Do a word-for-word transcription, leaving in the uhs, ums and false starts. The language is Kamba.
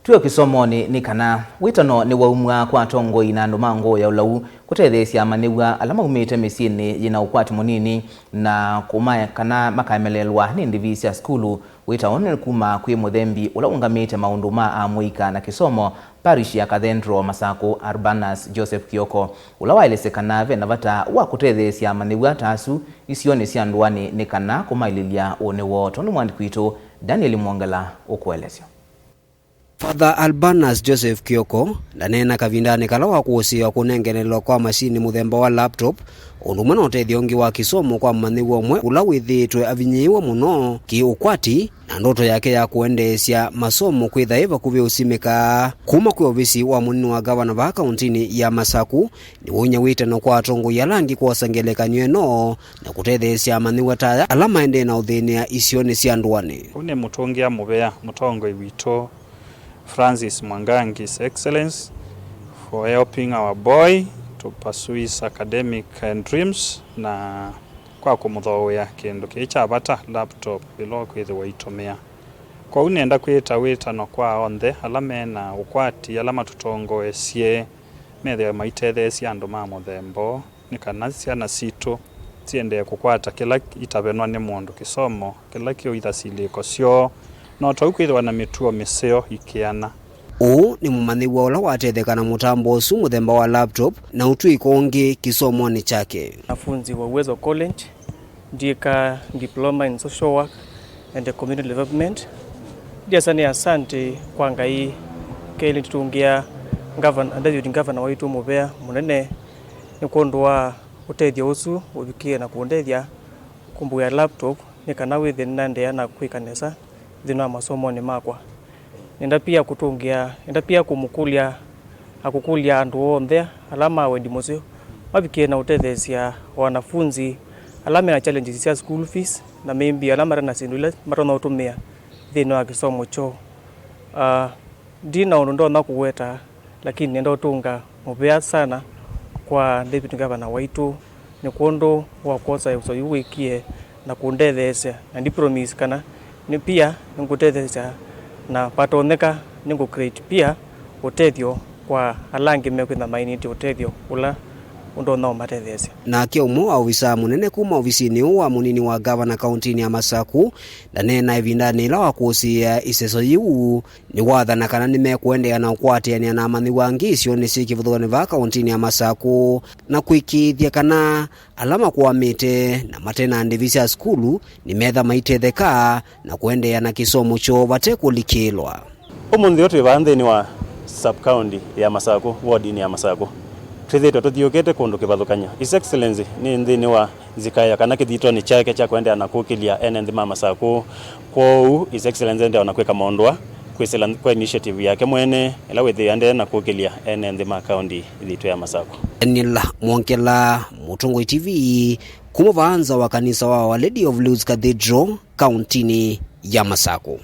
Twĩ o kĩsomonĩ nĩ kana wĩtano nĩwaumw'a kwa atongoi na andũ ma ngoo ya ũlau kũtetheesya amanyĩw'a ala maumĩte mĩsyĩnĩ yĩna ũkwati mũnini na kũmae kana makaemelelwa nĩ ndĩvi sya sukulu. Wĩtano nĩ kuma kwĩ mũthembi ũla ũngamĩte maũndũ ma amũika na kĩsomo parish ya Cathedral Masakũ, Urbanus Joseph Kioko, ũla waelesye kana ve na vata wa kũtetheesya amanyĩw'a ta asu isionĩ sya ndũanĩ nĩ kana kũmaĩlĩlya ũnĩ woo, tondũ mwandĩki witũ Daniel Mwongela ũkũelesya. Father Albanus Joseph Kioko ndaneena kavindanĩ kala wa kũsĩĩwa kũnenganĩlwa kwa masinĩ mũthemba wa laptop, ũndũ ũmwe na ũtethyo ũngĩ wa kĩsomo kwa mũmanyĩw'a ũmwe ũla wĩthĩĩtwe avinyĩĩwe mũno kĩ-ũkwati, na ndoto yake ya kũendeesya masomo kwĩtha ĩ vakuvĩ ũsimĩka. Kuma kwĩ ovisi wa mũnini wa ngavana vaa kaũntĩnĩ ya Masakũ, nĩwaunya wĩtano kwa atongoi ala angĩ kwosa ngelekany'o ĩno na kũtetheesya amanyĩw'a ta aya ala maendee na ũthĩnĩa isionĩ sya ndũanĩ. Ũu nĩ mũtũngĩa mũvea mũtongoi witũ, Francis Mwangangi, His Excellency, for helping our boy to pursue his academic, uh, dreams, na kwa kũmũthoea kĩndũ kĩĩ kya vata, laptop, ĩla ũkwĩthĩwa itũmĩa. Kwoou nĩenda kwĩta wĩtano kwa onthe ala me na ũkwati, ala matũtongoesye, methĩwe maitetheesya andũ ma mũthemba ũũ, nĩ kana syana sitũ siendee kũkwata kĩla itavenwa nĩ mũndũ kĩsomo, kĩla kĩũitha silĩko syoo, na o tau kwĩthĩwa na mĩtuo mĩseo ikĩana. Ũũ nĩ mũmanyĩw'a ũla watetheka na mũtambo ũsu mũthemba wa laptop na ũtw'ĩko ũngĩ kĩsomonĩ kyake. Wanafunzi wa Uwezo College, ndyĩka diploma in social work and community development. Ndyasa nĩ asante kwa Ngai, kelĩ nditũngĩa governor, deputy governor waitũ mũvea mũnene nĩ kwondũ wa ũtethyo ũsu ũvikĩe na kũndethya kũmbũĩa laptop nĩ kana wĩthĩe nĩnaendeea na kwĩka nesa nthĩnĩ wa masomonĩ makwa. Nenda pia kũtũngĩa, nenda pia kũmũkũlya na kũkũlya andũ onthe ala ma wendi mũseo mavikĩe na ũtetheesya wanafunzi ala mena challenges sya school fees, na maybe ala mate na syĩndũ ila matonya ũtũmĩa nthĩnĩ wa kĩsomo kyoo. Ah, ndi na ũndũ ndonya kũweta, lakini nenda ũtũnga mũvea sana kwa deputy governor waitũ nĩ kwondũ wa kwosa ũseo ũũ wĩkie na kũndetheesya, na ndi promise kana nĩ pia nĩngũtetheesya na vatonyeka nĩngũ create pia ũtethyo kwa ala angĩ mekwĩtha mainĩtye ũtethyo ũla ũndonya ũmatetheesya. Nake ũmwe wa ovisaa mũnene kuma ovisinĩ ũũ wa mũnini wa ngavana kaũntĩnĩ ya Masakũ ndaneena ĩvindanĩ yĩla wakũsĩĩa ĩseso yĩu, nĩwathana kana nĩmekũendeea na ũkwatĩanĩa na amanyĩw'a angĩ isionĩ syĩ kĩvathũkany'o vaa kaũntĩnĩ ya Masakũ, na kũĩkĩĩthya kana ala makwamĩte na mate na ndĩvi sya sukulu nĩmetha maitetheka na kũendeea na kĩsomo kyoo vate kũlikĩlwa. Ũmũnthĩ ũyũ twĩ vaa nthĩnĩ wa sub-county ya Masakũ, wodinĩ ya Masakũ. Twĩthĩĩtwe tũthiũkĩte kũndũ kĩvathũkany'o. His Excellency nĩ nthĩnĩ wa nzikaĩa kana kĩthitonĩ kyake kya kũendeea na kũkĩlya ene nthĩ ma Masakũ. Kwoou His Excellency endeea na kwĩka maũndũ aa kwĩsĩla kwa initiative yake mwene, ĩla wĩthĩe aendee na kũkĩlya ene nthĩ ma kaũnti yitũ ya Masakũ. Daniel Mwongela, Mũtongoi T V, kuma vaa nza wa kanisa wa Our Lady of Lourdes Cathedral, kaũntinĩ ya Masakũ.